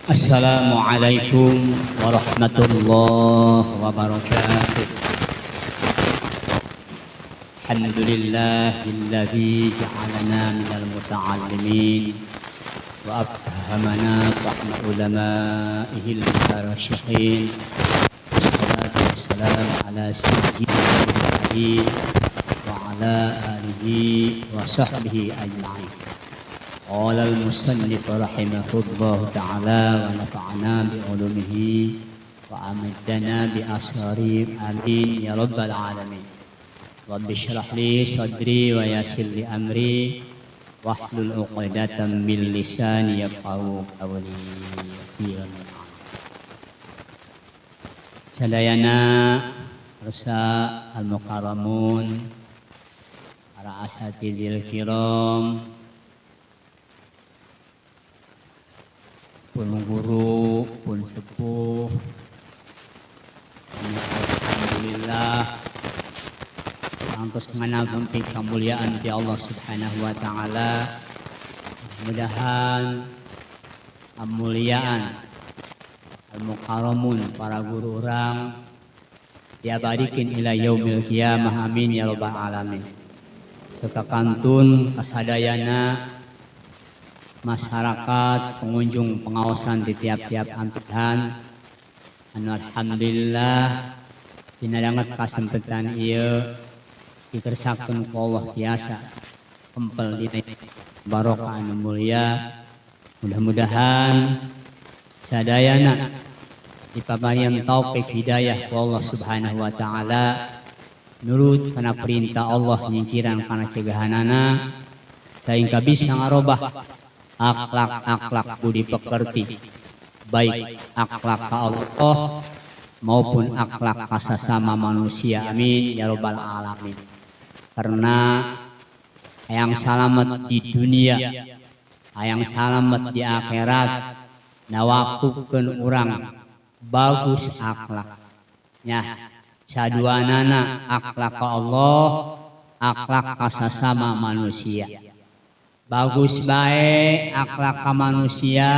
Assalamualaikum warahmatullahi wabarakatuh. Alhamdulillahilladzi ja'alana minal muta'allimin wa afhamana fahma ulama'ihil mutarasyihin. Wassalatu wassalamu ala sayyidil mursalin wa ala alihi wa sahbihi ajma'in. Qala al-musannif rahimahullahu ta'ala wa nafa'ana bi ulumihi wa amaddana bi asrari, amin ya rabbal alamin. Rabbi shrah li sadri wa yassir li amri wahlul 'uqdatam min lisani yafqahu qawli. Sadayana rasa al-mukarramun, para asatidil kiram, pun guru, pun sepuh. Alhamdulillah angtos nganampi kemuliaan ti Allah Subhanahu wa taala. Mudah-mudahan kemuliaan al-mukarramun para guru urang diabadikin ila yaumil qiyamah, amin ya rabbal alamin. Kekantun kasadayana masyarakat pengunjung pengawasan di tiap-tiap ampihan, anu alhamdulillah dina danget kasempatan ieu dikersakeun ku Allah tiasa kempel dina barokah anu mulia. Mudah-mudahan sadayana dipabarian taufik hidayah ku Allah Subhanahu wa taala, nurut kana perintah Allah, nyingkiran kana cegahanana, sehingga bisa ngarobah akhlak-akhlak budi pekerti, baik akhlak ka Allah maupun akhlak ka sesama manusia, amin ya rabbal alamin. Karena hayang salamet di dunia, hayang salamet di akhirat, nawakukeun urang bagus akhlak nya, saduanana akhlak ka Allah, akhlak ka sesama manusia. Bagus bae akhlak ka manusia,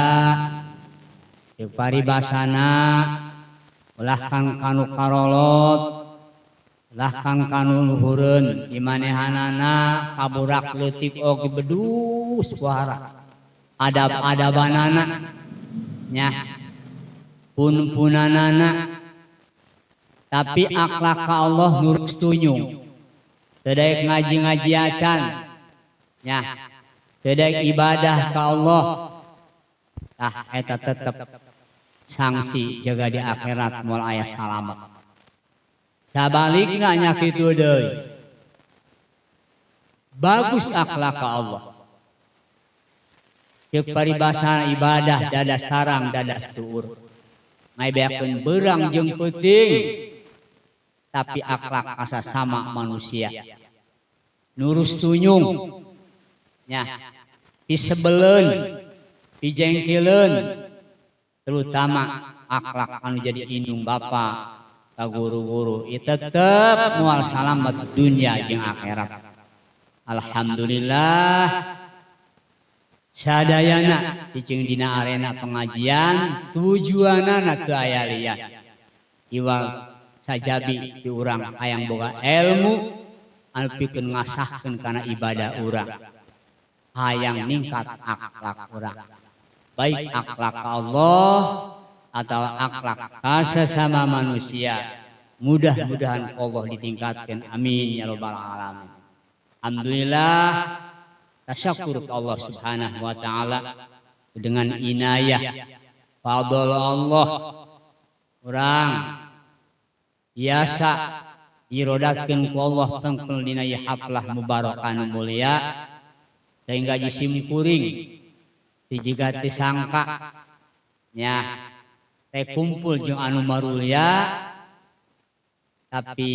ceuk paribasana ulah kan kanu karolot, ulah kan kanu luhureun, dimanehanana kaburak leutik oge bedus puara adab-adabanana nya, pun-punanana, tapi akhlak ka Allah nurus tunyung, teu daek ngaji-ngaji acan nya, teu daek ibadah ka Allah, tah eta tetep sanksi jaga di akhirat moal aya salamet. Sabalikna nya kitu deui, bagus akhlak ka Allah, ceuk paribasana ibadah dadas tarang dadas tuur, ngabeakeun beurang jeung peuting, tapi akhlak asa sama manusia nurus tunyung nya, disebeleun, dijengkileun, terutama akhlak anu jadi indung bapa ka guru-guru ieu tetep moal salamet dunia jeung akhirat. Alhamdulillah sadayana cicing dina arena pengajian tujuanana teu aya lian iwal sajabi di urang hayang boga ilmu anu pikeun ngasahkeun kana ibadah urang, hayang ningkat akhlak urang, baik akhlak ka Allah atau akhlak ka sesama manusia. Mudah-mudahan Allah ditingkatkan, amin ya rabbal alamin. Alhamdulillah, tasyakur ke Allah Subhanahu wa taala dengan inayah fadl Allah urang biasa dirodatkeun ku Allah tengkel dina ieu haflah mubarakah anu mulia, sehingga jisim kuring dijiga teu sangka nya teh kumpul jeung anu marulia, tapi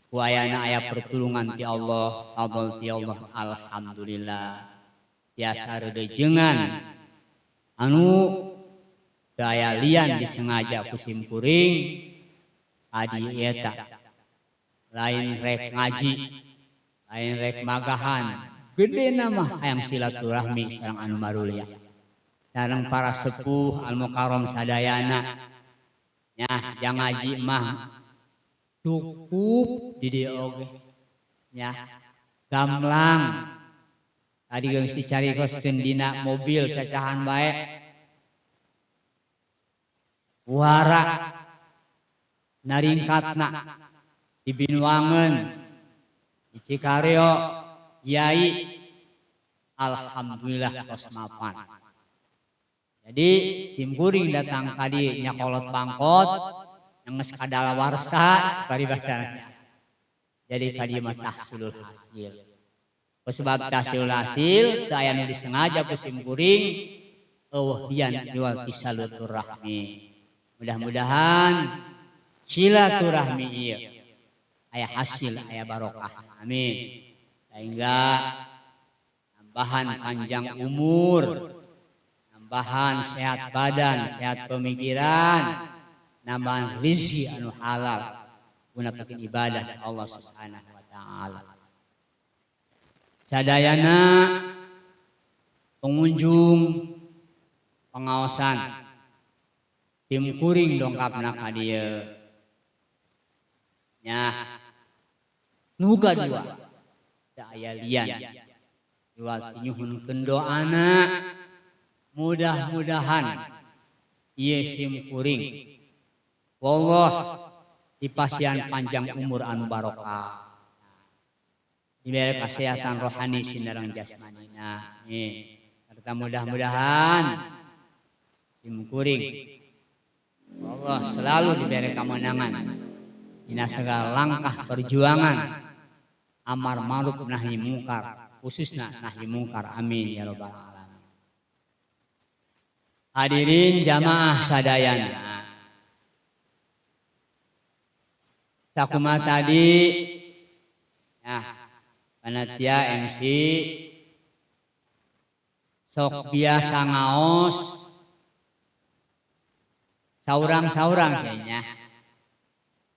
ku ayana aya pertulungan ti Allah, fadl ti Allah, alhamdulillah biasa redejengan anu daya lian disengaja ku sim kuring adi eta lain rek ngaji, lain rek magahan, gede nama hayang silaturahmi sareng anu marulia. Sareng para sepuh al mukarram sadayana. Nya jang ngaji mah cukup di dieu oge. Nya gamlang tadi geus dicarikoskeun dina mobil cacahan bae. Wara naringkatna di Binuangeun di Cikareo Yai alhamdulillah tos mapan. Jadi simkuring datang tadi nyakolot bangkot yang geus kadalawarsa paribasana. Jadi kadi mah tahsilul hasil. Sebab tahsilul hasil teu aya nu disengaja ku simkuring eueuh lian iwal ti silaturahmi. Mudah-mudahan silaturahmi ieu aya hasil aya barokah. Amin. Sehingga nambahan panjang umur, nambahan sehat badan, sehat pemikiran, nambahan rizki anu halal guna pikeun ibadah Allah Subhanahu wa taala. Sadayana pengunjung pengawasan tim kuring dongkapna ka dieu. Nya nu kadua teu aya lian iwal nyuhunkeun doana mudah-mudahan ieu sim kuring wallah dipasihan panjang umur anu barokah diberi kesehatan rohani sinareng jasmanina. Nih serta mudah-mudahan sim kuring Allah selalu diberi kemenangan dina segala langkah perjuangan amar ma'ruf nahi mungkar, khususna nahi mungkar. Amin ya rabbal alamin. Hadirin jamaah sadayana, sakumaha tadi ya panitia MC sok biasa ngaos saurang-saurang kayaknya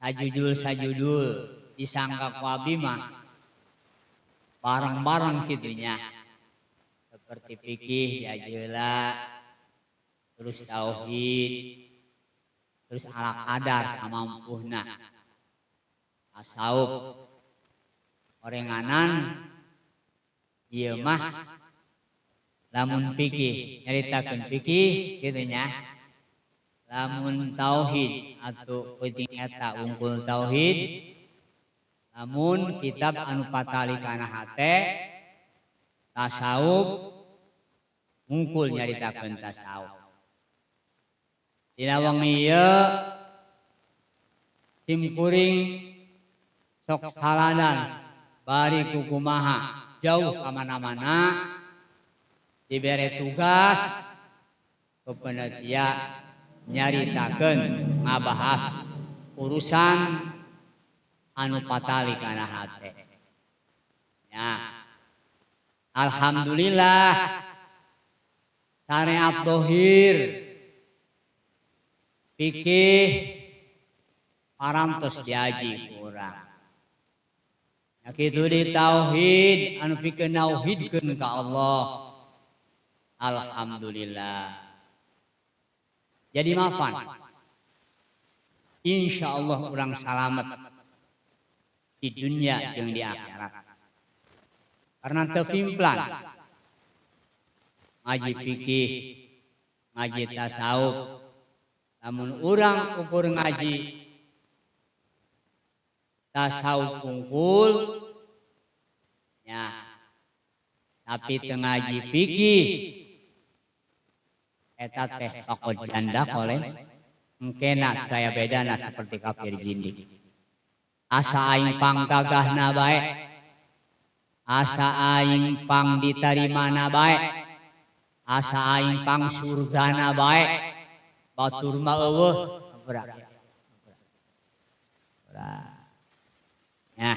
sajujul-sajudul disangka ku abi mah bareng-bareng kitunya seperti fikih diajeula terus tauhid terus ala kadar samampuhna tasawuf orenganan ieu mah lamun fikih nyaritakeun fikih kitu nya lamun tauhid atau penting eta unggul tauhid lamun kitab anu patali kana hate tasawuf mungkul nyaritakeun tasawuf dina wengi ieu simkuring sok saladan bari kukumaha jauh ka mana-mana dibere tugas ku panitia nyaritakeun ngabahas urusan anu patali kana hate. Ya. Alhamdulillah syariat dohir fikih parantos diaji ku urang. Ya kitu di tauhid anu pikeun nauhidkeun ka Allah. Alhamdulillah. Jadi maafan. Insyaallah urang salamet di dunia jeung di akhirat. Karena teu pimplan ngaji fikih, ngaji tasawuf, lamun urang ukur ngaji tasawuf kungkul ya, tapi teu ngaji fikih eta teh pakod janda koleng engkena daya bedana seperti kafir jindik. Asa aing panggagahna bae, asa aing pang ditarimana bae, asa aing pang surgana bae, batur mah eueuh. Ya.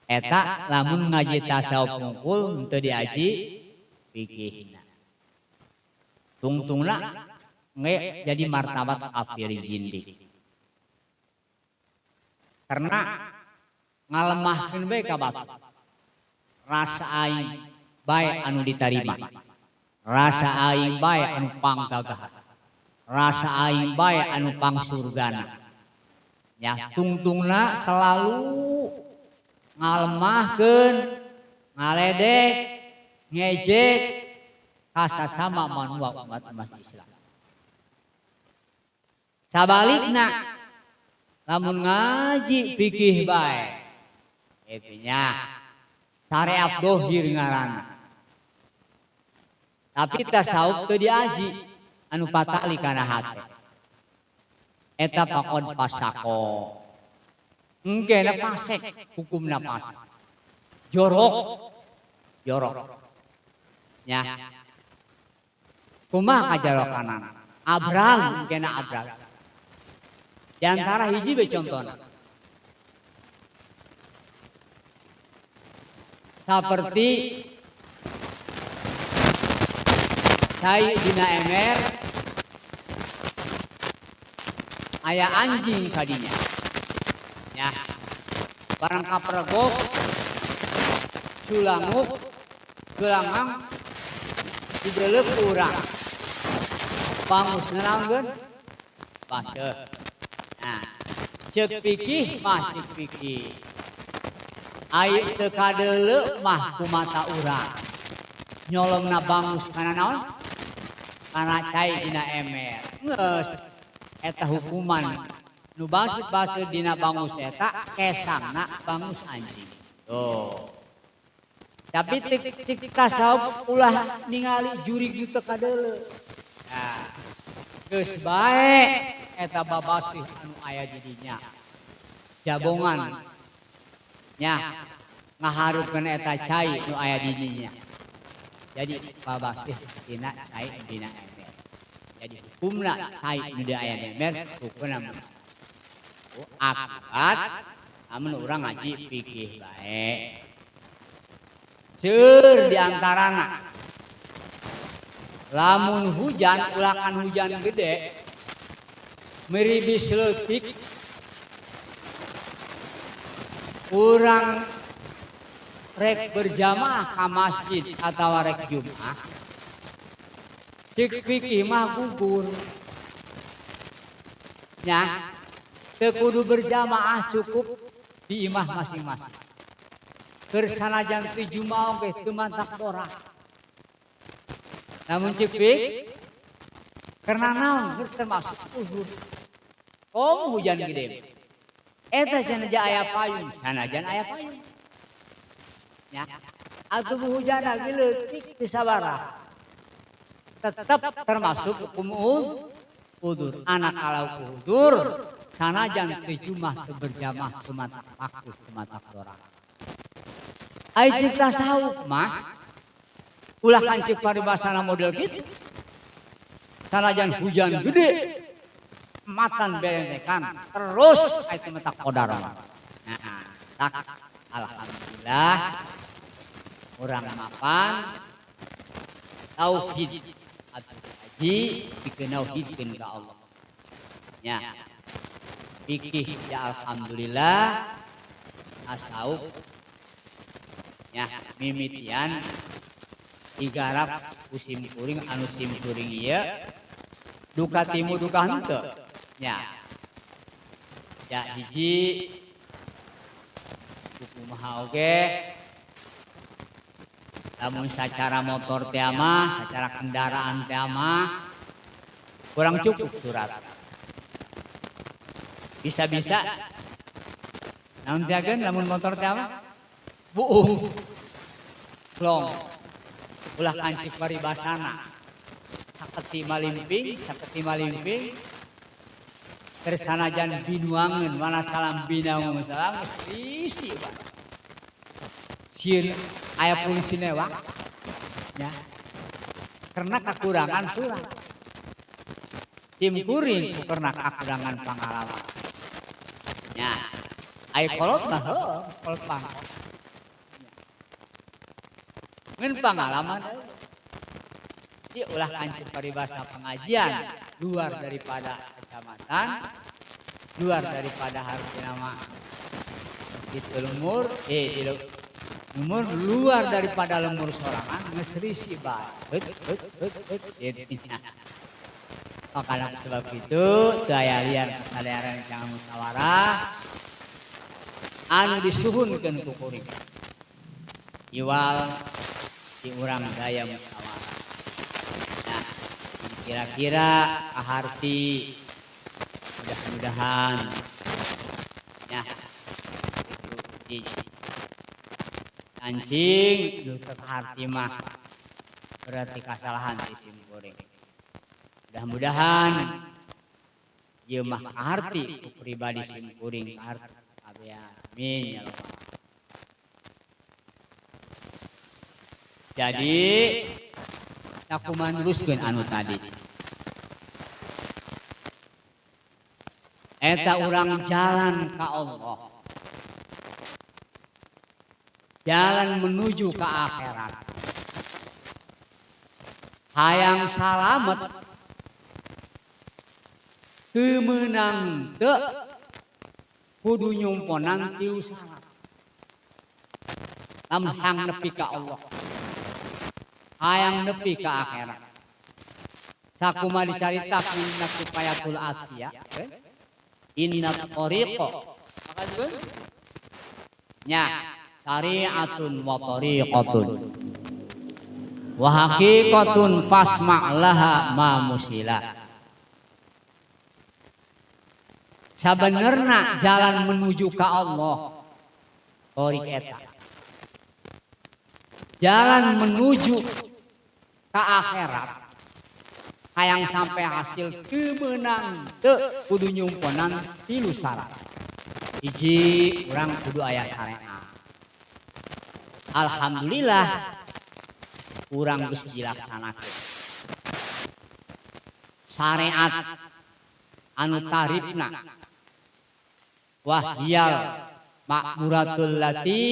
Eta lamun ngaji tasawuf mungkul henteu diaji fikihna. Tungtungna nge jadi martabat kafir zindik. Karena ngalemahkeun bae ka batur. Rasa aing bae anu ditarima. Rasa aing bae anu panggagah. Rasa aing bae anu pangsurgana. Ya tungtungna selalu ngalemahkeun, ngaledek, ngejek kasasama manua umat Islam. Sabalikna lamun ngaji fikih bae eta nya syariat dohir ngaranna. Tapi tasawuf teu diaji anu patali kana hate. Eta pakon pasako. Engke na pasek, hukumna pasek. Jorok, jorok. Ya. Kumaha kajarokanana? Abrang, engke na abrang. Di antara hiji we contona. Saperti cai dina emer aya anjing kadinya. Ya. Barang kapergok culanguk culangang didelep urang. Bangus ngeraungkeun baseuh. Nah, ceuk pikih mah ceuk pikih. Ai teu kadeuleu mah ku mata urang. Nyolongna bangus kana naon? Kana cai dina emer. Geus eta hukuman nu baseuh-baseuh dina bangus eta kesangna bangus anjing. Tuh. Tapi cek tasawuf ulah ningali jurig nu teu kadeuleu. Nah, geus bae eta babaseuh anu aya di dinya. Jabongan nya ngahareupeun eta cai nu aya di dinya. Jadi babaseuh dina cai dina ember. Jadi hukumna cai nu di aya di ember hukumna akibat amun urang ngaji fikih bae. Seueur di antarana lamun hujan ulakan hujan gede meribis leutik urang rek berjamaah ka masjid atawa rek Jumat cek fikih mah gugur nya teu kudu berjamaah cukup di imah masing-masing. Keur sanajan teu Jumat oge teu mantak borak. Namun cek fikih karena naon termasuk uzur. Oh hujan gede. Eta sanajan aya payung, sanajan aya payung. Ya. Atuh hujan lagi leutik teu sabaraha. Tetap termasuk hukum udur. Anak kalau udur sanajan teu Jumat teu berjamaah teu mantak paku teu mantak dorang. Ai cek tasawuf mah ulah kancik paribasana model kitu. Sanajan hujan gede matan berentekan terus ai teu mentak kodaran. Nah, tak alhamdulillah urang mapan tauhid atuh haji pikeun tauhidkeun ka Allah. Nya. Fikih ya alhamdulillah tasawuf nya mimitian digarap ku simkuring anu simkuring ieu duka timu duka henteu nya. Ya hiji kumaha oge lamun sacara motor teh mah sacara kendaraan teh mah kurang cukup surat. Bisa-bisa naon teh ageun lamun motor teh mah buung klong ulah kancik paribasana saketi malimping keur sanajan binuangeun mana salam binaung salam geus isi bae sieun aya polisi newak ya karena kekurangan surat tim kuring karena kekurangan pengalaman ya aya kolot mah heuh kolot pangkot ngan pengalaman di ulah kancing paribasa pengajian luar daripada kecamatan luar daripada harus nama di lemur di Umur luar daripada lembur sorangan geus risih bae. Maka sebab itu teu aya liar kasadaran jangan musyawarah anu disuhunkeun ku kuring. Iwal di urang daya musyawarah. Nah, kira-kira kaharti mudah-mudahan ya itu anjing nu teu kaharti mah berarti kasalahan ti sim kuring. Mudah-mudahan ieu mah kaharti ku pribadi sim kuring kaharti kabeh. Amin ya Allah. Jadi sakumaha neruskeun anu tadi. Eta urang jalan ka Allah. Jalan menuju ke akhirat. Hayang salamet teu meunang teu kudu nyumponan tilu syarat. Lamun hang nepi ka Allah. Hayang nepi ka akhirat. Sakumaha dicaritakeun dina Kifayatul Atqiya, inna tariqa nya syariatun wa tariqatun wa haqiqatun fasma' laha ma musila. Sabenerna jalan menuju ka Allah tariq eta. Jalan menuju ka akhirat hayang sampai hasil teu meunang teu kudu nyumponan tilu syarat. Hiji urang kudu aya syariat. Alhamdulillah urang geus dilaksanakeun. Syariat anu tarifna wahyal ma'muratul lati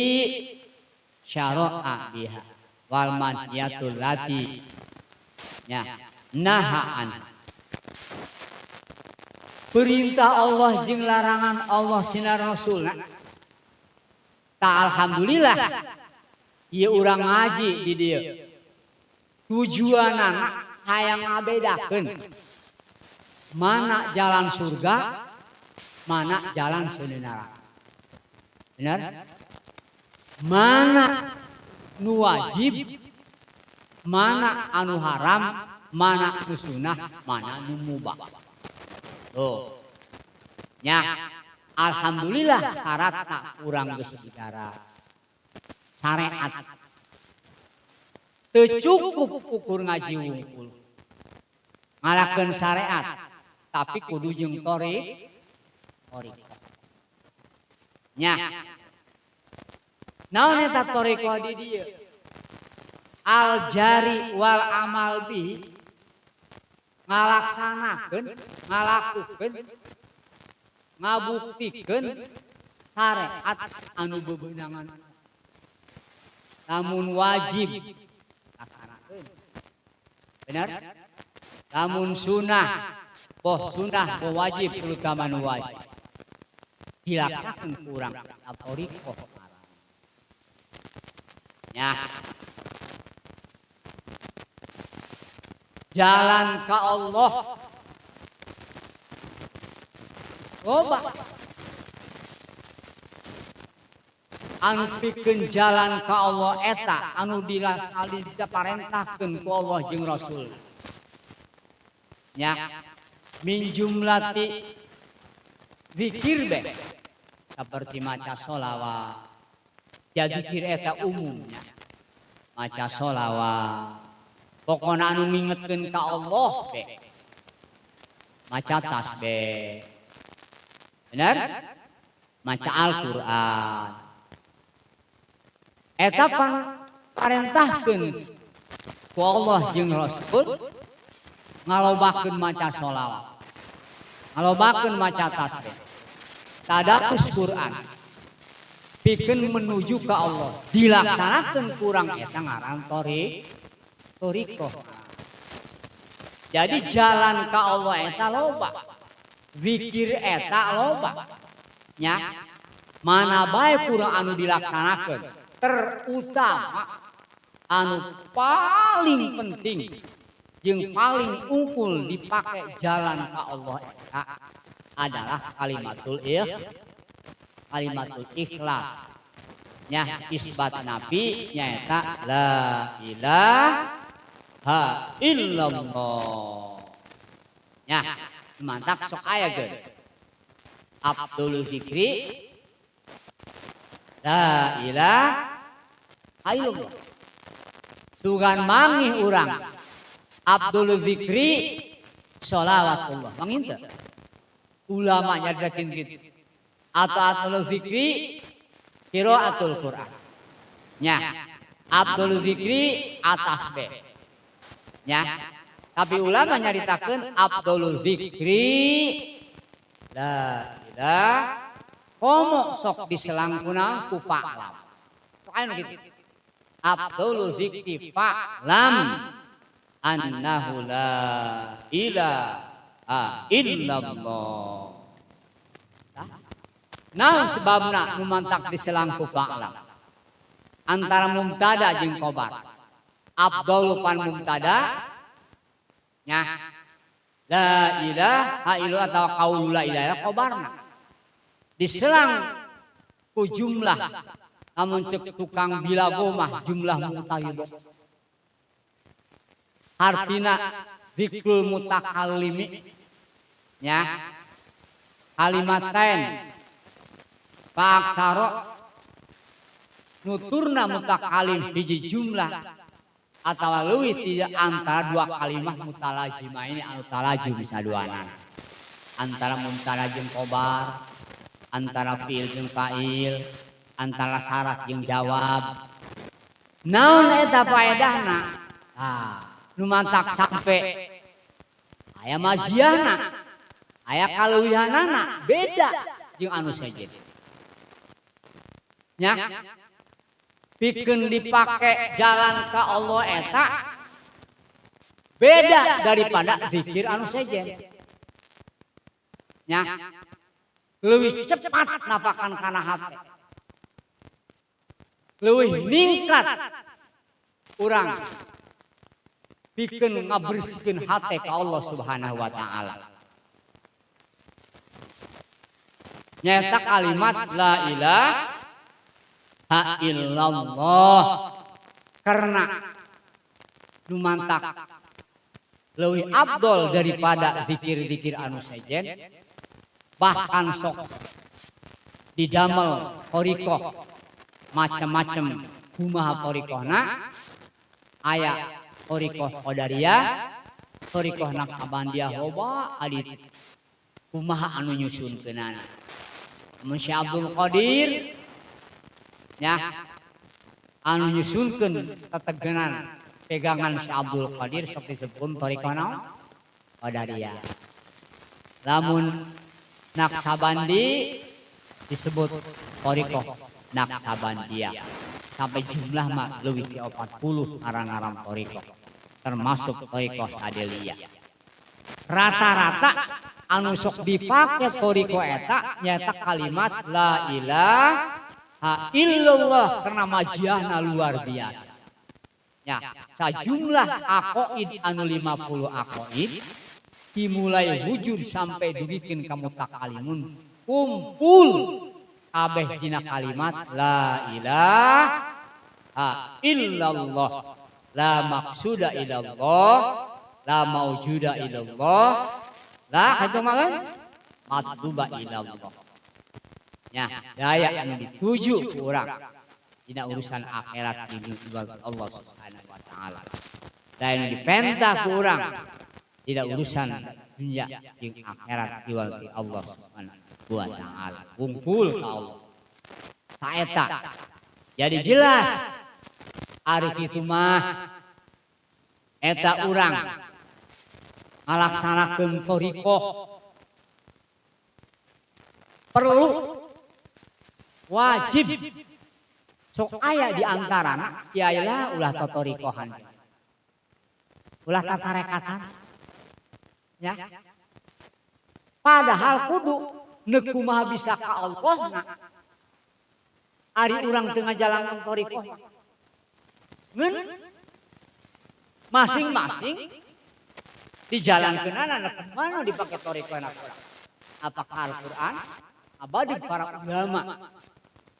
syara'a biha wal manhiyatul lati nya nahaan. Perintah Allah jeung larangan Allah sinar Rasulna. Ta alhamdulillah ieu urang ngaji di dieu. Tujuanana hayang ngabedakeun mana jalan surga, mana jalan neraka. Benar? Mana nu wajib, mana anu haram, mana nu sunah, mana nu mubah. Tuh. Nya, alhamdulillah syaratna urang geus bicara. Syariat. Teu cukup ukur ngaji wungkul. Ngalakeun syariat, tapi kudu jeung thoriqoh. Nya. Naon eta thoriqoh di dieu? Al jari wal amal bihi. Ngalaksanakeun, ngalakukeun, ngabuktikeun syariat anu bebenangan. Lamun wajib laksanakeun. Benar? Lamun sunah, boh sunah boh wajib terutama nu wajib. Dilaksanakeun kurang thoriqoh. Ya. Jalan ka Allah. Loba. Anu pikeun jalan ka Allah eta anu dirasali diparentahkeun ku Allah jeung Rasul. Nya min jumlati zikir be seperti maca sholawat. Ya zikir eta umumnya maca sholawat. Pokona anu ngingetkeun ka Allah be. Maca tasbih. Benar? Maca Al-Qur'an. Eta parentahkeun ku Allah jeung Rasul ngalobakeun maca sholawat. Ngalobakeun maca tasbih. Tadarus Quran. Pikeun menuju ka Allah. Dilaksanakeun kurang eta ngaran thoriqoh. Jadi jalan ka Allah eta loba. Zikir eta loba. Nya mana bae kurang anu dilaksanakeun. Terutama anu paling penting jeung paling unggul dipakai jalan ka Allah eta adalah kalimatul ikhlas. Nya isbat nabi nyaeta la ilaha illallah. Nya mantak sok aya geun. Abdul Zikri la ilaha illallah. Sugan mangih urang Abdul Zikri sholawatullah. Mangin teu? Ulama nyaritakeun kitu. Atau Abdul Zikri qiraatul Quran. Nya Abdul Zikri atas B. Nya tapi ulama nyaritakeun Abdul Zikri la ilaha komo sok diselangkuna ku fa'lam. Sok aya nu kitu. Abdul Zikri fa'lam annahu la ilaha illallah. Naon sebabna nu mantak diselangku fa'lam? Antara mubtada jeung khobar. Abdul pan mubtada nya la ilaha illallah atau qaulu la ilaha khobarna. Diselang ku jumlah namun cek tukang bilago mah jumlah mutayyidah. Artina zikrul mutakallimi nya kalimatain faaksaro nuturna mutakalim hiji jumlah atawa leuwih ti antara dua kalimah mutalazimah ini anu talajum saduana antara mubtada jeung khobar, antara fiil jeung fa'il, antara syarat jeung jawab. Naon eta faedahna? Ah, nu mantak sampe aya maziahna, aya kaleuwihanana beda jeung anu sejen. Nya pikeun dipake jalan ka Allah eta beda daripada zikir anu sejen. Nya leuwih cepat nafakan kana hate. Leuwih ningkat urang pikeun ngabersihkeun hate ka Allah Subhanahu wa taala. Nyaeta kalimat la ilaha illallah karena nu mantak leuwih abdol daripada zikir-zikir anu sejen, bahkan sok didamel thoriqoh macam-macam kumaha thoriqohna, aya thoriqoh qadariyah, thoriqoh naqsabandiyah loba adit kumaha anu nyusunkeunana. Mun Syekh Abdul Qadir nya anu nyusunkeun tetegenan pegangan Syekh Abdul Qadir sok disebut thoriqoh naon? Qadariyah. Lamun Naqsabandi disebut thoriqoh Naqsabandiyah. Sampai jumlah mah leuwih ti 40 ngaran-ngaran thoriqoh, termasuk thoriqoh Sadeliyah. Rata-rata anu sok dipake thoriqoh eta nyaeta kalimat la ilaha illallah karena majiahna luar biasa. Ya, sajumlah aqaid anu 50 aqaid dimulai wujud sampai dugikeun ka mutakalimun kumpul kabeh dina kalimat la ilaha illallah, la maqsuda illallah, la maujuda illallah, la katumakan matluba illallah. Ya, daya anu dituju ku urang dina urusan akhirat di Allah Subhanahu wa taala. Daya anu dipenta ku urang dina urusan dunia jeung akhirat ti Allah Subhanahu wa taala. Kumpul ka Allah. Saeta. Jadi jelas ari kitu mah eta urang ngalaksanakeun thoriqoh perlu wajib sok aya di antarana kiai lah ulah totorikohan ulah tatarekatan ya, padahal kudu neuk kumaha bisa ka Allah. Ari urang teu ngajalankeun thoriqoh. Ngan masing-masing dijalankeun anak mana dipakai thoriqoh anak urang. Apakah Al-Qur'an? Abadi para ulama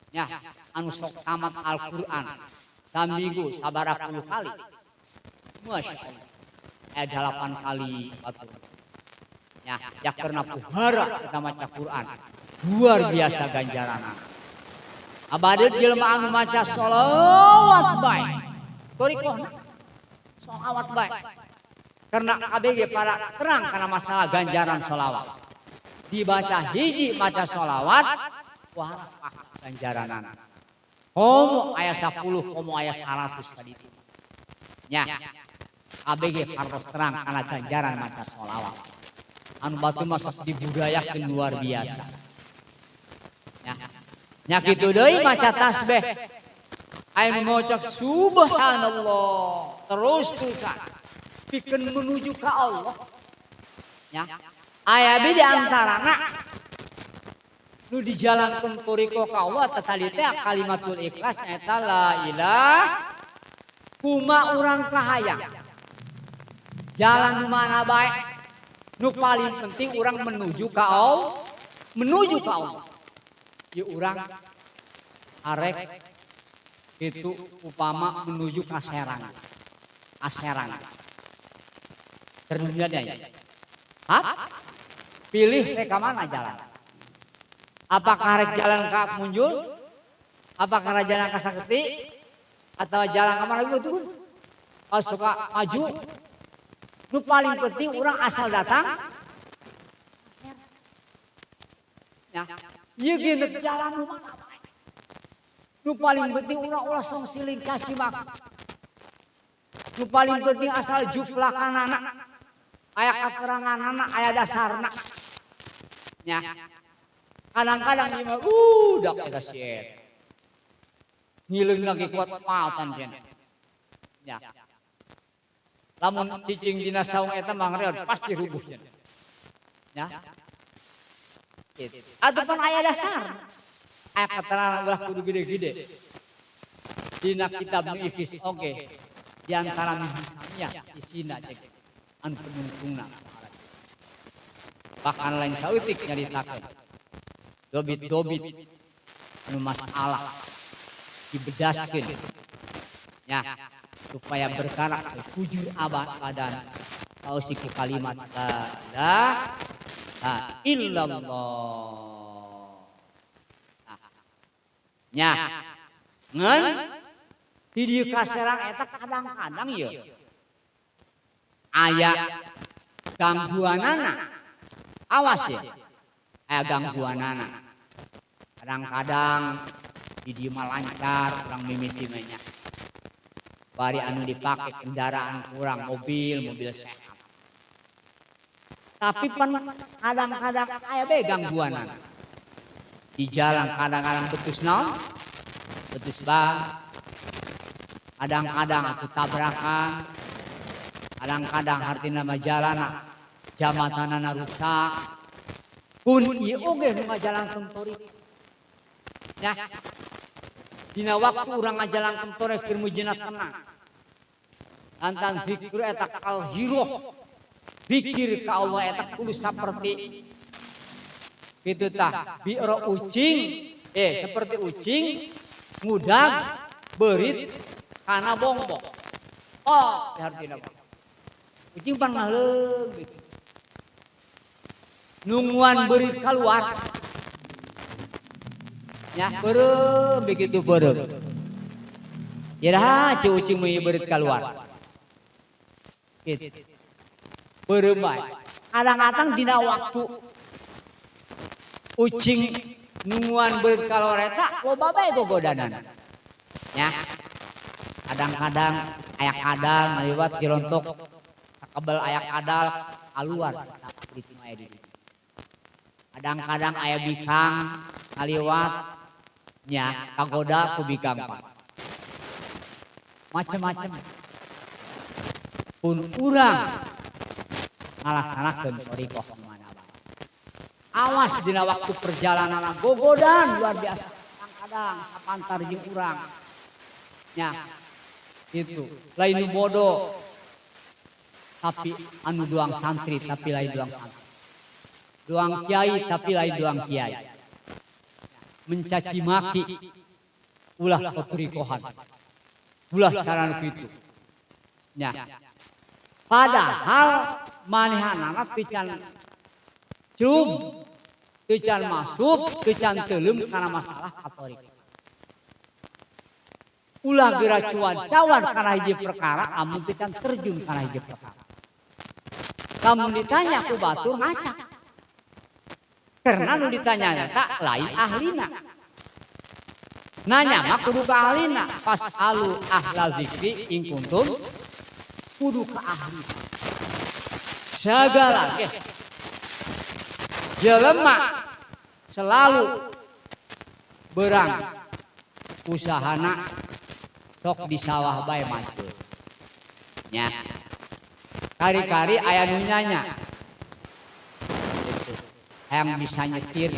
ya anu sok tamat Al-Qur'an saminggu sabaraha puluh kali. Masya Allah. 8 kali batur. Ya, ya karena puhara kita maca Quran. Luar biasa ganjaran. Abadi jelema anu maca sholawat bae. Thoriqohna sholawat bae. Karena ABG para terang karena masalah ganjaran sholawat. Dibaca hiji maca sholawat, wah ganjaran. Komo aya 10, komo aya 100 tadi. Ya, ABG harus terang karena ganjaran maca sholawat. Anu batu masuk dibudayakeun luar biasa. Ya. Nya kitu deui maca tasbih. Aya nu maca subhanallah terus terusan pikeun menuju ka Allah. Ya. Aya di antarana nu dijalankeun thoriqoh ka Allah tadi teh kalimatul ikhlas eta la ilaha kuma urang kahayang. Jalan nu mana bae nu paling penting urang menuju ka Allah, menuju ka Allah. Ieu urang arek itu upama menuju ka Serang. Aserang. Terdunia ya. Hah? Pilih rek ka mana jalan? Apakah rek jalan ka Munjul? Apakah rek jalan ka Saketi? Atau jalan ka mana gitu tuh? Kalau suka maju, nu paling penting orang asal datang. Ya, ieu ge neuk jalan nu mana bae. Nu paling penting urang ulah song siling kasih mak. Nu paling penting asal juflakanana. Aya kateranganana, aya dasarna. Ya. Kadang-kadang ieu mah dak eta si eta. Ngileung lagi kuat matan cenah. Ya. Lamun cicing dina saung eta mah ngreot pasti rubuh cenah. Ya. Gitu. Ataupun aya dasar. Aya keterangan ulah kudu gede-gede. Dina kitab nu ifis oge di antara misalnya isina cek anu penungtungna. Bahkan lain saeutik nyaritakeun. Dobit-dobit anu masalah dibedaskeun. Ya, supaya berkarak jujur abad badan kausi ku kalimat la ilaha illallah. Nah, nya ngan di dieu kaserang eta kadang-kadang ye aya gangguanana. Awas ya, aya gangguanana. Kadang-kadang di dieu mah lancar urang mimiti mah nya. Bari anu dipake kendaraan kurang mobil, mobil sehat. Tapi pan kadang-kadang aya bae gangguanana. Di jalan kadang-kadang betus naon? Betus ban. Kadang-kadang atuh tabrakan. Kadang-kadang hartina mah jalana jamatanana rusak. Pun ieu oge nu ngajalankeun thoriqoh. Ya. Dina waktu urang ngajalankeun thoriqoh keur mujina tenang. Lantan zikir eta kal hiroh. Zikir ka Allah eta kudu saperti kitu tah bi'ra ucing, seperti ucing ngudag beurit kana bongbong. Oh, hartina mah. Ucing pan ngaleung gitu. Nungguan beurit keluar. Ya, beureum begitu beureum. Ya dah ci ucing mah beurit keluar. Gitu. Beureum bae. Kadang-kadang dina waktu ucing nungguan beurit keluar eta loba bae gogodanan. Ya. Kadang-kadang aya kadal ngaliwat dirontok sakebel aya kadal keluar di aya di. Kadang-kadang aya bikang ngaliwat nya kagoda ku bikang pak. Macem-macem. Pun urang ngalaksanakeun thoriqoh mana bae. Awas dina waktu perjalanan gogodan luar biasa. Kadang-kadang Padang sapantar jeung urang. Nya itu lain nu bodoh tapi anu doang santri tapi lain doang santri. Doang kiai tapi lain doang kiai. Mencaci maki ulah kotorikohan. Ulah cara nu kitu. Nya. Padahal manehanana teu can cum, teu can masuk, teu can teuleum kana masalah katorik. Ulah geura cuan-cawan kana hiji perkara amun teu can terjun kana hiji perkara. Lamun ditanya ku batur ngaca. Karena nu ditanya eta lain ahlina. Nanya mah kudu ka ahlina, fasalu ahla zikri in kuntum, kudu ka ahli. Segala ge jelema selalu berang usahana sok di sawah bae macul. Nya. Kari-kari aya nu nyanya. Gitu. Hayang bisa nyetir.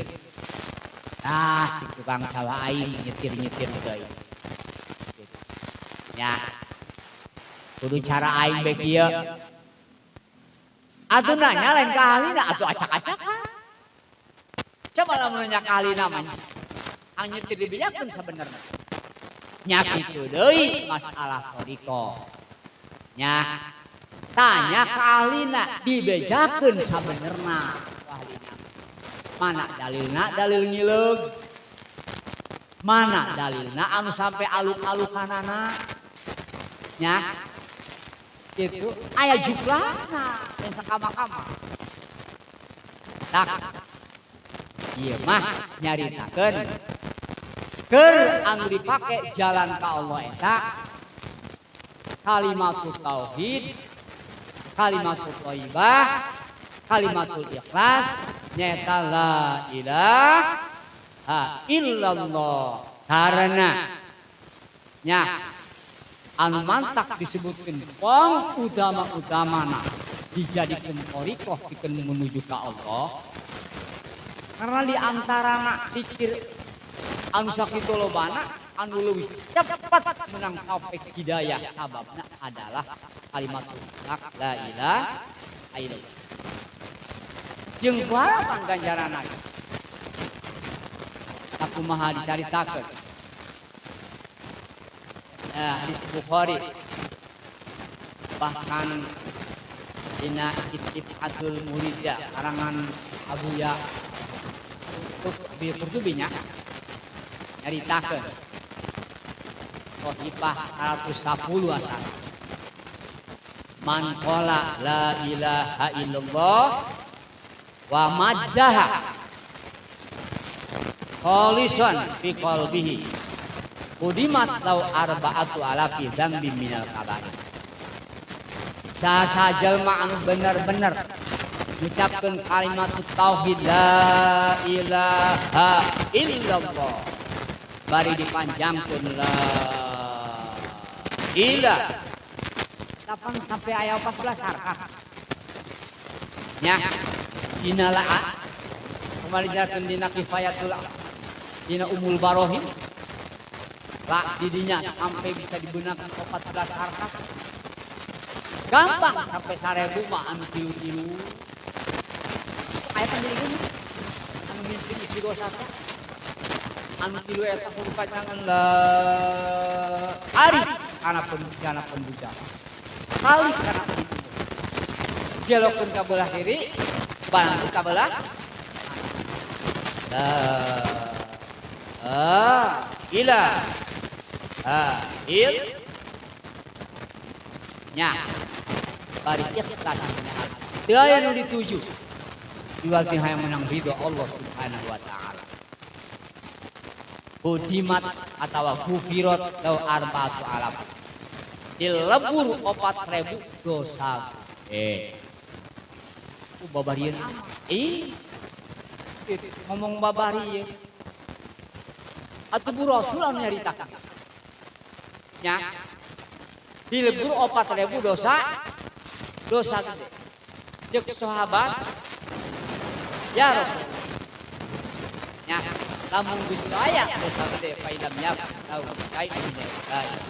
Nah, cik tukang sawah aing nyetir-nyetir deui. Gitu. Nya. Kudu cara aing bae kieu. Atuh nanya lain ka ahlina, atuh acak-acakan. Coba lamun nanya ka ahlina mah. Ang nyetir dibejakeun sabenerna. Nya kitu deui masalah thoriqoh. Nya tanya ka ahlina dibejakeun sabenerna ahlina. Mana dalilna dalil ngileug. Mana dalilna anu sampai aluk-alukanana. Nya itu aya juplana yang sakama-kama. Tak ieu mah nyaritakeun keur anu dipake jalan ka Allah eta kalimatut tauhid, kalimatut thayyibah, kalimatul ikhlas, nyaeta la ilaha illallah. Karena nya anu mantak disebutkeun pong utama-utamana dijadikeun thoriqoh pikeun menuju ka Allah. Karena di antarana pikir anu sakitu lobana anu leuwih cepat menang taufik hidayah sababna adalah kalimatul haq la ilaha illallah. Jeung harapan ganjaranna sakumaha dicaritakeun. Nah, hadis Bukhari bahkan dina Ittifatul Muridah karangan Abu Ya Qurtubi Qurtubinya nyaritakeun Sahifah 110 asal man qala la ilaha illallah wa maddaha khalisan fi qalbihi udimat lau arba'atu alafi dzambin minal kabair. Saha jalma anu bener-bener ngucapkeun kalimat tauhid la ilaha illallah bari dipanjangkeun la ilaha 8 sampai aya 14 harkat. Nya dina la kemarin dijelaskeun dina kifayatul dina umul barohim la didinya sampai bisa dibenarkan 14 harkat. Gampang sampai 1000 mah anu tilu-tilu. Aya pendirian anu mimpin isi dosa teh. Anu tilu eta kudu pacangan la ari kana kana penduja. Kali kana itu. Jelokeun ka belah kiri, bantu ka belah la ila ha il nya bari ikhlas teu aya nu dituju jual ti hayang menang ridho Allah Subhanahu wa taala. Hudimat atawa gufirat lau arba'atu alaf dilebur 4000 dosa. Babarieun amat. Ngomong babarieun atuh bu Rasul anu nyaritakeun. Nya dilebur 4000 dosa dosa gede. Jeung sahabat ya Rasul. Nya Lamun geus aya dosa gede fa illam yakun lahu syai'un minal kabair.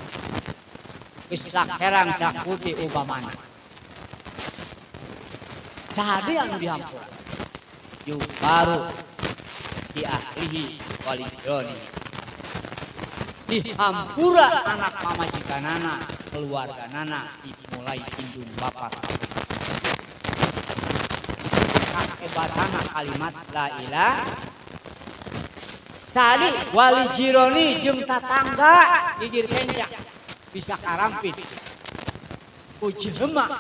Geus herang cakuti upamana. Saha deui anu dihampura? Yughfaru li ahlihi wa li jiranihi. Dihampura anak pamajikanana, keluarganana, dimulai indung bapak. Kahebatana kalimat la ilaha. Cari wali jironi jeung tatangga gigir kenca bisa karampit ku jelema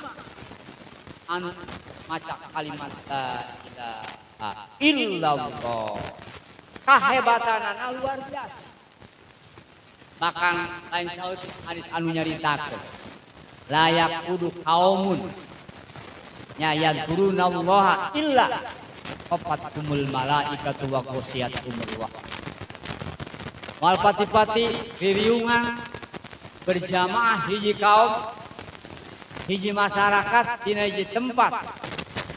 anu maca kalimat la ilaha illallah. Kahebatanana luar biasa. Bahkan lain saeutik hadis anu nyaritakeun la yaqudu qaumun nya yadhkurunallaha illa qafatkumul malaikatu wa ghasyiatumur rahmah. Wal pati-pati ririungan berjamaah hiji kaum hiji masyarakat dina hiji tempat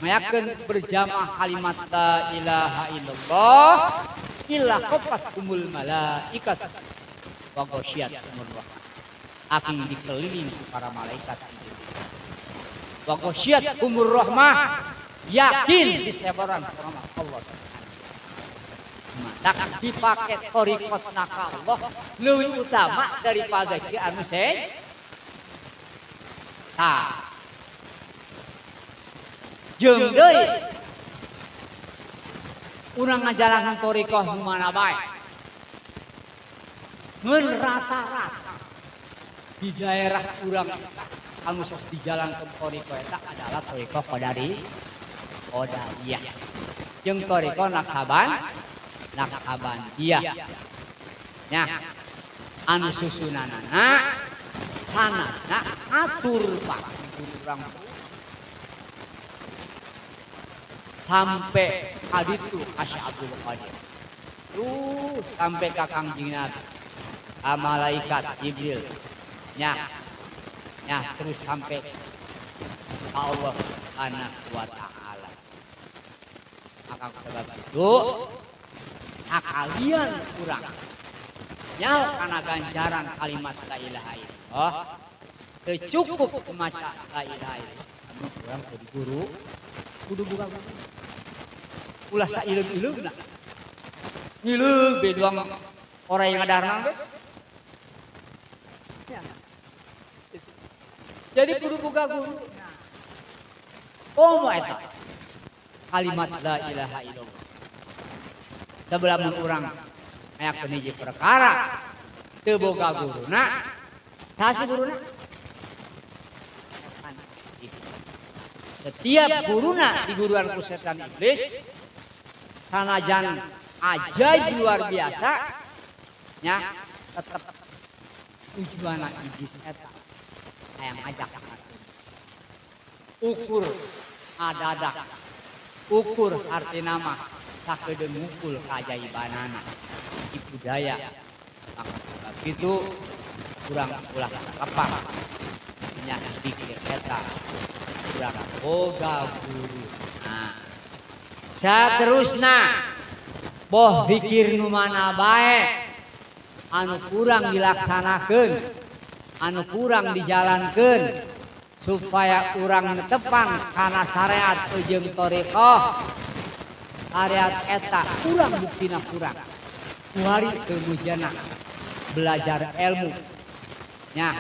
mayakeun berjamaah kalimat la ilaha illallah illa qafatkumul malaikat wa ghasyiatumur rahmah. Aking dikelilingi para malaikat. Wa ghasyiatumur rahmah, yakin disebaran rahmat Allah. Matak dipake thoriqot naka Allah leuwih utama daripada ki anu tah. Jeung deui urang ngajalankeun thoriqah nu mana bae. Ngeun rata-rata di daerah urang anu sok dijalankeun thoriqah eta adalah thoriqah qadariyah. Jeung thoriqah Naqsabandiyah. Nya anu susunanana sanadna atur pak urang sampai kaditu ka Syekh Abdul Qadir. Terus sampai ka Kangjeng Nabi, ka malaikat Jibril. Nya. Nya terus sampai ka Allah Subhanahu wa taala. Maka sebab itu sakalian kurang nyaho kana ganjaran kalimat la ilaha illallah teu cukup maca la ilaha illallah. Anu urang kudu guru kudu buka guru. Ulah saileung-ileungna. Ngileung be doang orang yang ngadarna ge. Ya. Jadi kudu buka guru. Komo eta kalimat la ilaha illallah. Sebelum urang ngayakeun hiji perkara teu boga guruna, saha sih guruna? Setiap guruna diguruan ku setan iblis sanajan ajaib luar biasa nya tetep tujuanna iblis eta hayang ngajak masuk. Ukur adadak, ukur artina mah sakedeung ngukul keajaibanana tipu daya. Maka sebab itu kurang ulah lepas nya pikir eta kurang boga guru. Nah, saterusna boh zikir nu mana bae anu kurang dilaksanakeun, anu kurang dijalankeun supaya urang netepan kana syariat jeung thoriqah. Syariat eta kurang buktina kurang. Kuari teu mujana belajar ilmu nya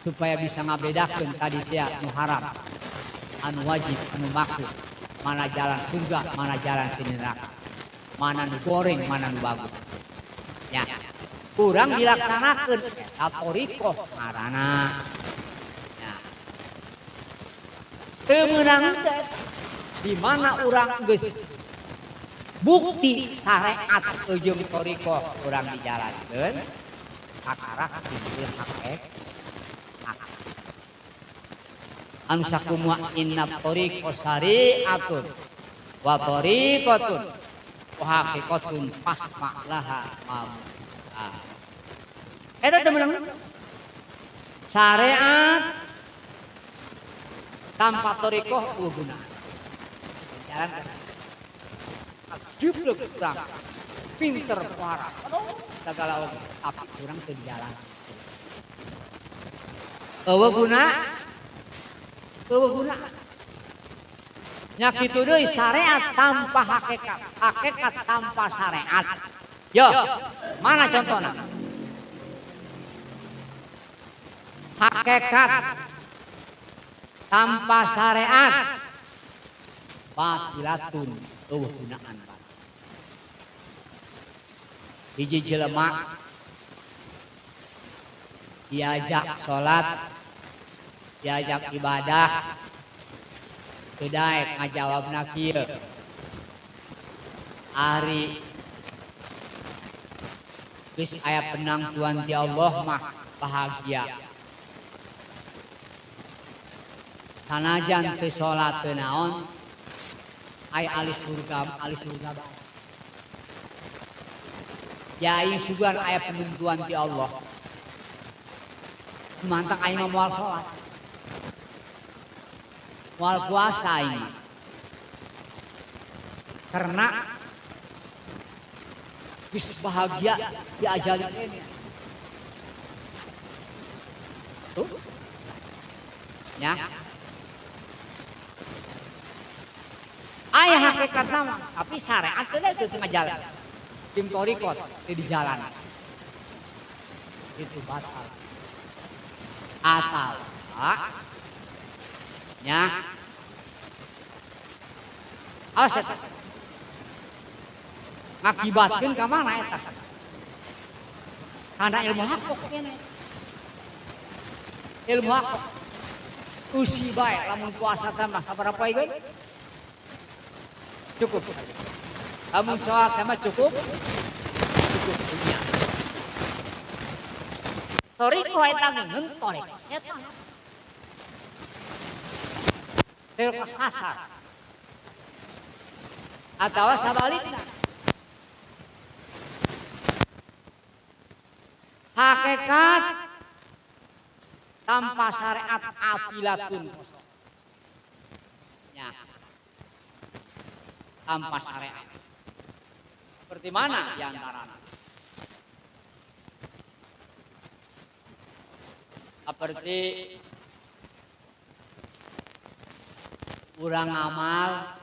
supaya bisa ngabedakeun tadi teh nu haram, anu wajib, anu makruh, mana jalan surga, mana jalan sini neraka, mana nu goreng, mana nu bagus. Nya kurang dilaksanakeun eta thoriqah ngaranna. Nya teu meunang teh di mana urang geus bukti syariat jeung thoriqah urang dijalankeun kakara timbul hak. Anu sakumaha inna thoriqah syariatun wa thoriqatun wa haqiqatun fasma'laha ma. Eta teu meunang syariat tanpa thoriqah eueuh guna. Jalan jublek urang. Pinter pohara. Aduh, segala oge tapi kurang teu jalan. Eueuh guna? Eueuh guna. Nya kitu deui syariat tanpa hakikat, hakikat tanpa syariat. Yo, mana contohna? Hakikat tanpa syariat batilatun, eueuh gunaan. Hiji jelema diajak salat, diajak ibadah, teu daek ngajawabna kieu. Ari geus aya penangtuan ti Allah mah bahagia. Sanajan teu salat teu naon, aya alis surga, alis surga bae. Ya aing sugan aya penentuan ti Allah. Mantang aing mah moal salat. Moal puasa aing. Karena geus bahagia diajari ini. Tuh. Ya. Aya hakikat mah, tapi syariat teh teu ngajalan. Tim torikot teu di jalan. Itu batal. Atau ya. Awas eta. Ngakibatkeun ka mana eta? Karena ilmu hakok kene. Ilmu hakok. Usi bae lamun puasa teh mah sabaraha poe geus? Cukup. Lamun sholat mah cukup. Cukup dunia. Toriko eta ngeun toriko setan. Terkesasar. Atawa sabalikna. Hakikat tanpa syariat afilatun kosong. Ya. Tanpa syariat. Seperti mana di antaranya? Seperti kurang amal,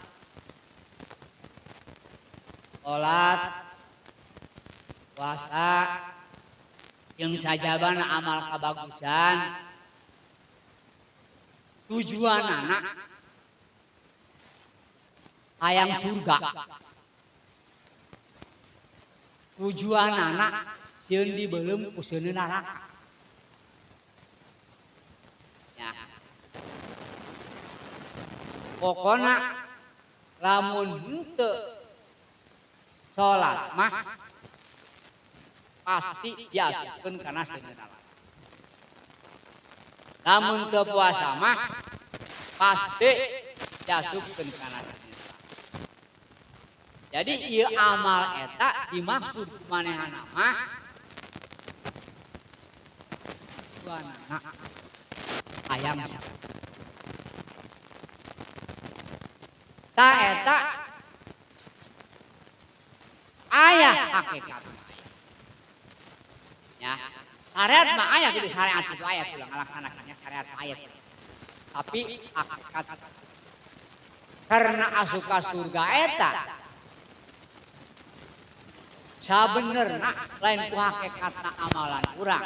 sholat, puasa, yang sajabana amal kabagusan, tujuan anak hayang surga, tujuan anak sieun dibeuleum ku sieun neraka. Ya. Pokona lamun henteu salat mah pasti diasupkeun kana sieun neraka. Lamun teu puasa mah pasti diasupkeun kana sieun neraka. Jadi ieu amal eta dimaksud manehana mah tujuanna hayang ta eta aya hakikat. Ya, syariat mah aya gitu, syariat itu aya pulang ngalaksanakannya syariat aya. Tapi hakikat karena asup ka surga eta sabenerna lain ku hakikatna amalan urang,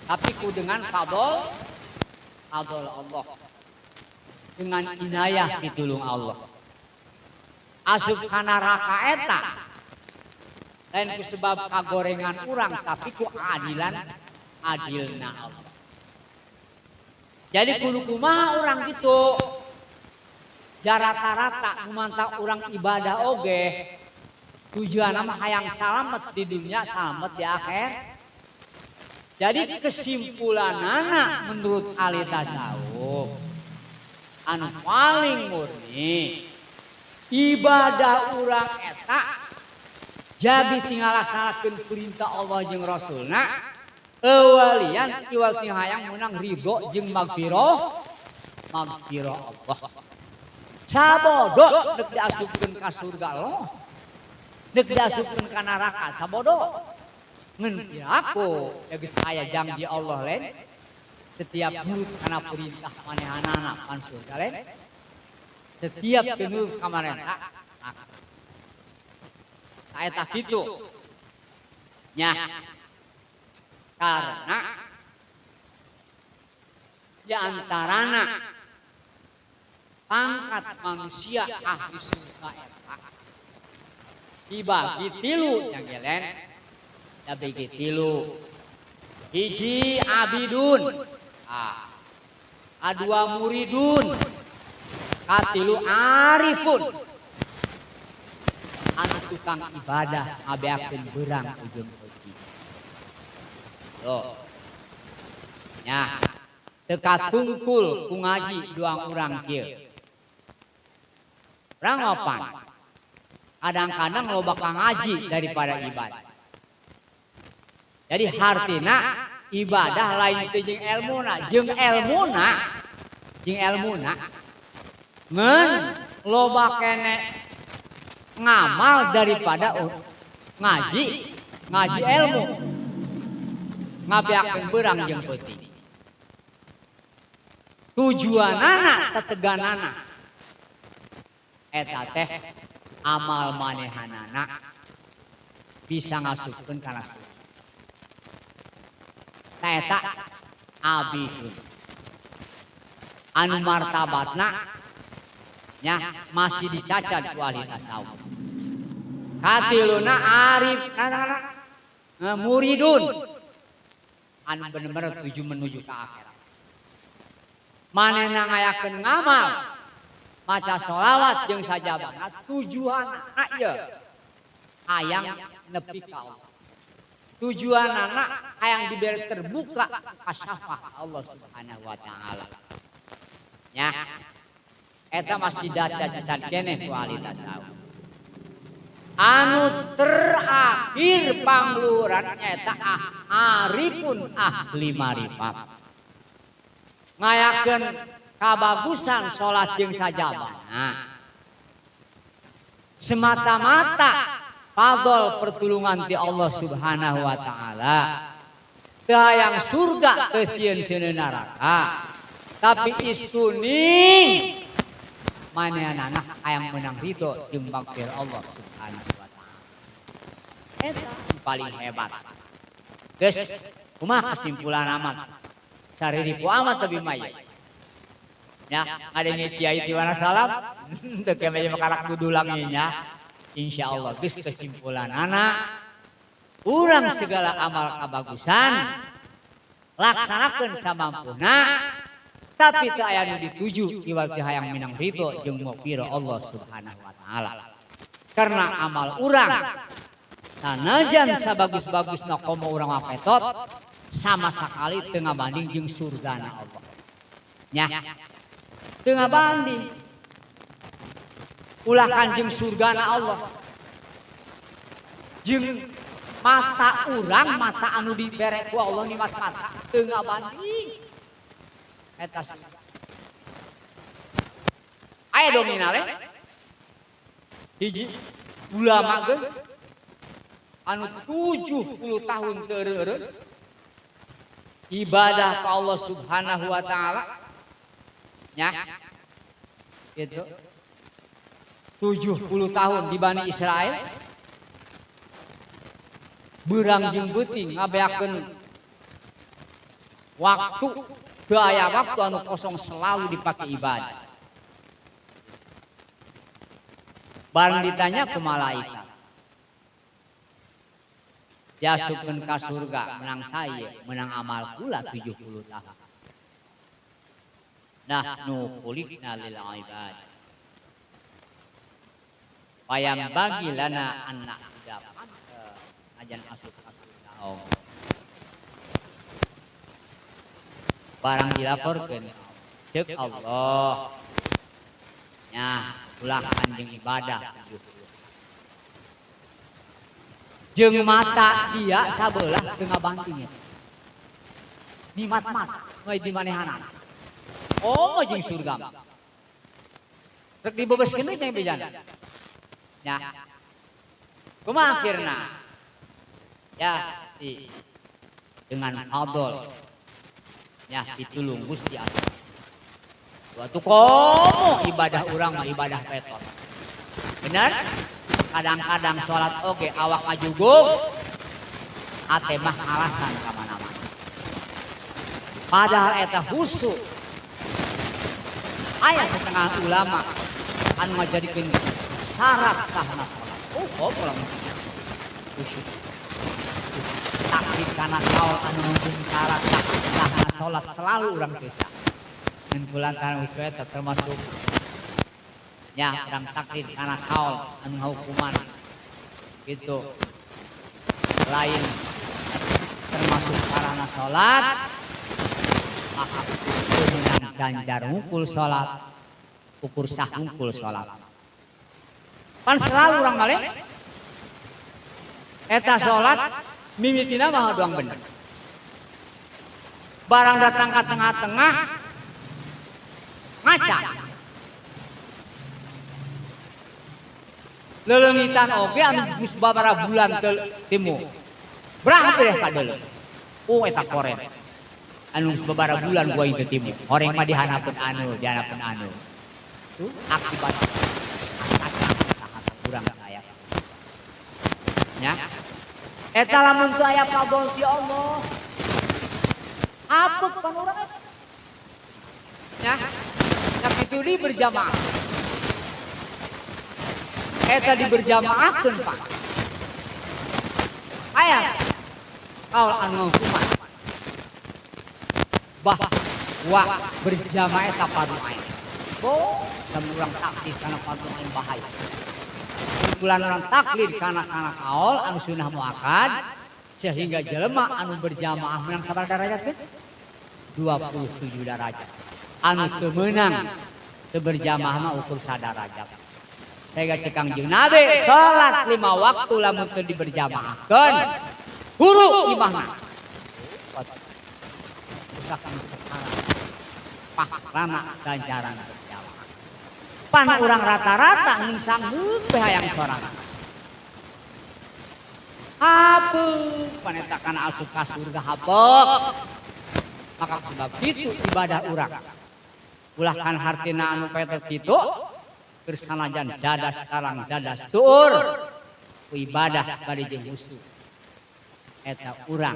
tapi ku dengan fadl Allah, dengan inayah pitulung Allah. Asup ka neraka eta lain ku sebab kagorengan urang, tapi ku adilan adilna Allah. Jadi kudu kumaha urang kitu? Ja rata-rata nu urang ibadah oge tujuan mah hayang salamet di dunia, salamet di akhir. Jadi kesimpulanana menurut ahli tasawuf anu paling murni ibadah urang eta jadi tinggal laksanakeun perintah Allah jeung Rasulna, ewalian iwal ti hayang meunang ridho jeung magfirah Allah. Sabodo deuk diasupkeun ka surga los. Dek diasupkeun ka neraka sabodo. Ngan piraku ya geus aya janji Allah lain. Setiap nurut kana perintah manehanana pan surga lain. Setiap teu nurut ka marenta eta kitu. Nya. Karena di antarana pangkat manusia ahli surga eta dibagi tilu jangelen, dibagi tilu. Hiji abidun, kadua muridun, katilu arifun. Anu tukang ibadah ngabeakeun beurang ujung peuting. Tuh. Nya, teu katungkul ku ngaji duang urang kieu. Urang opan. Kadang-kadang loba ka ngaji daripada ibadah. Jadi hartina ibadah lain teh jeung elmuna, jeung elmuna, jeung elmuna. Ngan loba kene ngamal daripada ngaji, ngaji ilmu. Ngabeakeun beurang jeung peuting. Tujuanana teteganana eta teh amal manehanana bisa ngasupkeun kana surga. Nah, eta abidun. Anu martabatna nya masih dicacat ku ahli tasawuf. Katiluna arif, nah, muridun. Anu bener-bener tuju menuju ke akhirat. Manehna ngayakeun ngamal, maca sholawat jeung sajabana tujuanana ieu hayang nepi ka Allah. Tujuanana hayang diberi terbuka kasyafah Allah Subhanahu wa taala. Nya eta masih daca cacat keneh ku ahli tasawuf. Anu terakhir pangluhuran eta arifun ahli marifat. Ngayakeun kabagusan salat jeung sajabana. Semata-mata fadol pertulungan ti Allah Subhanahu wa taala. Teu hayang surga teu sieun-sieun neraka. Tapi istuning manehanana hayang menang ridho jeung magfir Allah Subhanahu wa taala. Eta paling hebat. Geus, kumaha kesimpulan amat? Cari ribu amat tapi maya. Ya, ada yang kiai di mana salam? Teu keme makarak dudulanginya. Insyaallah geus kesimpulan anak urang segala amal kabagusan laksanakeun samampuna tapi teu aya nu dituju iwal ti hayang minang ridho jeung magfirah Allah Subhanahu wa taala. Karena amal urang sanajan sabagus-bagusna komo urang mah petot sama sekali teu ngabanding jeung surgana Allah. Nya. Teu ngabanding. Ulah kanjeng surgana Allah. Jeung mata urang, mata anu dibere ku Allah nikmat mata teu ngabanding. Eta surga. Aya dominale. Hiji ulama geus anu 70 tahun teu eureun ibadah ka Allah Subhanahu wa taala. Nya. Gitu. 70 tahun di Bani Israel beurang jeung beuting ngabeakeun waktu teu aya waktu anu kosong selalu dipake ibadah. Bareng ditanya ku malaikat, diasupkeun ka surga menang saya, menang amal kula 70 tahun. Nahnu khuliqna lil ibad. Payam bagi lana anak tidak ajan asup asup tahu. Barang dilaporkan cek Allah. Nya ulah anjing ibadah 70. Jeung mata dia sabelah teu ngabanting. Nikmat mata we di manehanana. Oh jeung surga. Rek dibebeskeun we nya bejana. Ya. Kumaha akhirna? Ya, pasti dengan fadl ya ditulung Gusti Allah. Waktu komo ibadah urang mah ibadah petot. Benar? Kadang-kadang sholat oge awak ngajuguk, ate mah alasan ka mana-mana. Padahal eta khusyuk. Aya setengah ulama anu ngajadikeun syarat sahna sholat. Oh, komo lamun khusyuk. Taklid kana kaul anu ngungkung syarat sahna sholat selalu urang teu sah. Ngan kulantaran geus eta termasuk ya urang taklid kana kaul anu ngahukuman gitu lain termasuk sarana sholat maka meunang ganjar ngumpul sholat ukur sah ngumpul sholat pan selalu urang balik eta sholat mimitina mah doang bener barang datang ke tengah-tengah ngaca lelengitan oge anu geus babaraha bulan teu timu berah deh kadeuleu oh eta koren anu geus babaraha bulan gua teu timu horeng mah dihanapeun anu dihanapeun anu tuh akibat kurang aya nya eta lamun teu aya fadhol ti Allah apuk pan urang eta nya nya kitu di berjamaah eta diberjamaahkeun Pak aya kaul anu hukuman bahwa berjamaah eta fardu ain. Oh, lamun urang taklid kana fardu ain bahaya. Kumpulan urang taklid kana kana kaul anu sunnah muakkad sehingga jelema anu berjamaah menang sabaraha derajat teh? 27 derajat. Anu teu meunang teu berjamaah mah ukur sadarajat. Sehingga cek Kangjeng Nabi salat 5 waktu lamun teu diberjamaahkeun huru imahna. Usahakan perkara pahlana ganjaran berjamaah. Pan urang rata-rata ngan sanggup we hayang sorangan. Hapeuk paneta kana asup ka surga hapeuk. Maka sebab itu ibadah urang. Ulah kan hartina anu petot kitu keur sanajan dadas tarang dadas tuur ku ibadah bari jeung khusyuk. Eta urang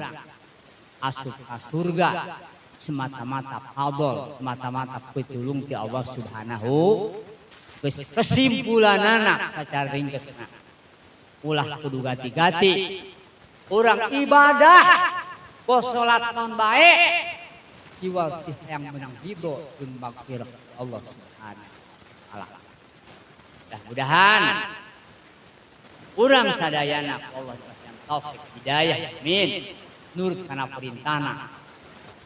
asup ka surga semata-mata fadhol, semata-mata pitulung ti Allah Subhanahu. Geus kesimpulanana sacara ringkesna. Ulah kudu gati-gati. Urang ibadah boh salat naon bae jiwa teh yang menang ridho jeung magfirah Allah Subhanahu wa taala. Mudah-mudahan urang sadayana Allah dipasihan taufik hidayah amin. Nurut kana perintahna,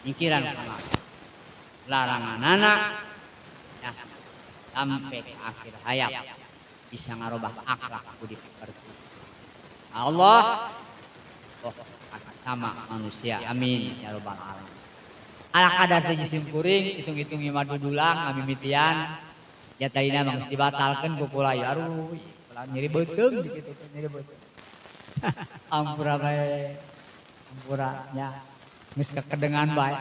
nyingkiran kana laranganana ya, sampai ke akhir hayat bisa ngarobah akhlak budi pekerti. Allah oh sama manusia amin ya rabbal alamin. Ala kadar teh jisim kuring hitung-hitung ieu mah dudulang ngamimitian ya tadina mah geus dibatalkeun ku kula ya aduh nyeri beuteung kitu nyeri beuteung. Ampura bae. Ampura nya geus kekedengan bae.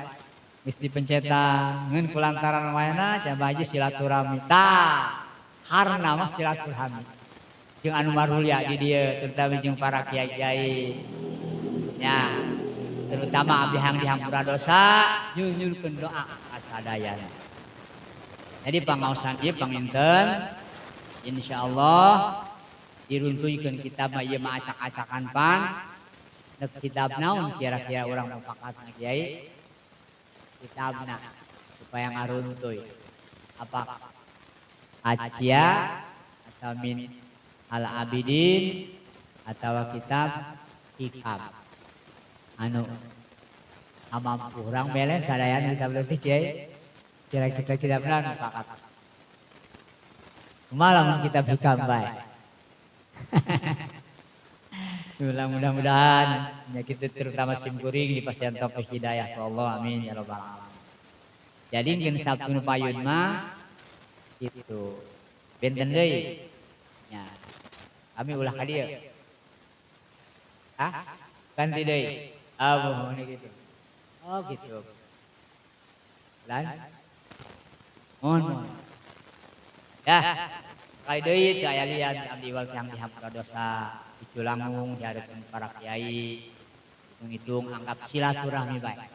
Geus dipencetan ngeun kulantaran waena jaba haji silaturahmi tah. Harna mah silaturahmi. Jeung anu marulia di dieu terutama jeung para kiai-kiai. Nya terutama abdi hang dihampura dosa nyunyulkeun doa kasadayana. Jadi pangaosan ieu panginten insyaallah diruntuykeun kitab mah ieu mah acak-acakan pan nek kitab naon kira-kira urang mupakatna kiai kitabna supaya ngaruntuy apa Acia atau min al abidin atau kitab hikam anu amampu urang melen sadayana kitab leutik kiai kira-kira kitabna mupakat kumaha kitab hikam bae. Mudah-mudahan ya kita terutama simkuring di pasian taufik hidayah Allah amin ya rabbal alamin. Jadi mungkin Sabtu nu payun mah gitu. Benten deui. Ya. Kami ulah ka dieu. Ah, ganti deui. Ah, muhun gitu. Oh, gitu. Lan. Mohon, mohon. Ya, kali deui teu aya lian abdi wal yang dihampura dosa, diculangung di hareupeun para kiai. Hitung-hitung anggap silaturahmi bae.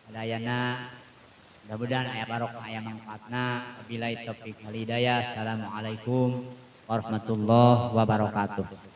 Sadayana mudah-mudahan aya barokah, aya manfaatna. Wabillahi taufik wal hidayah. Assalamualaikum warahmatullahi wabarakatuh.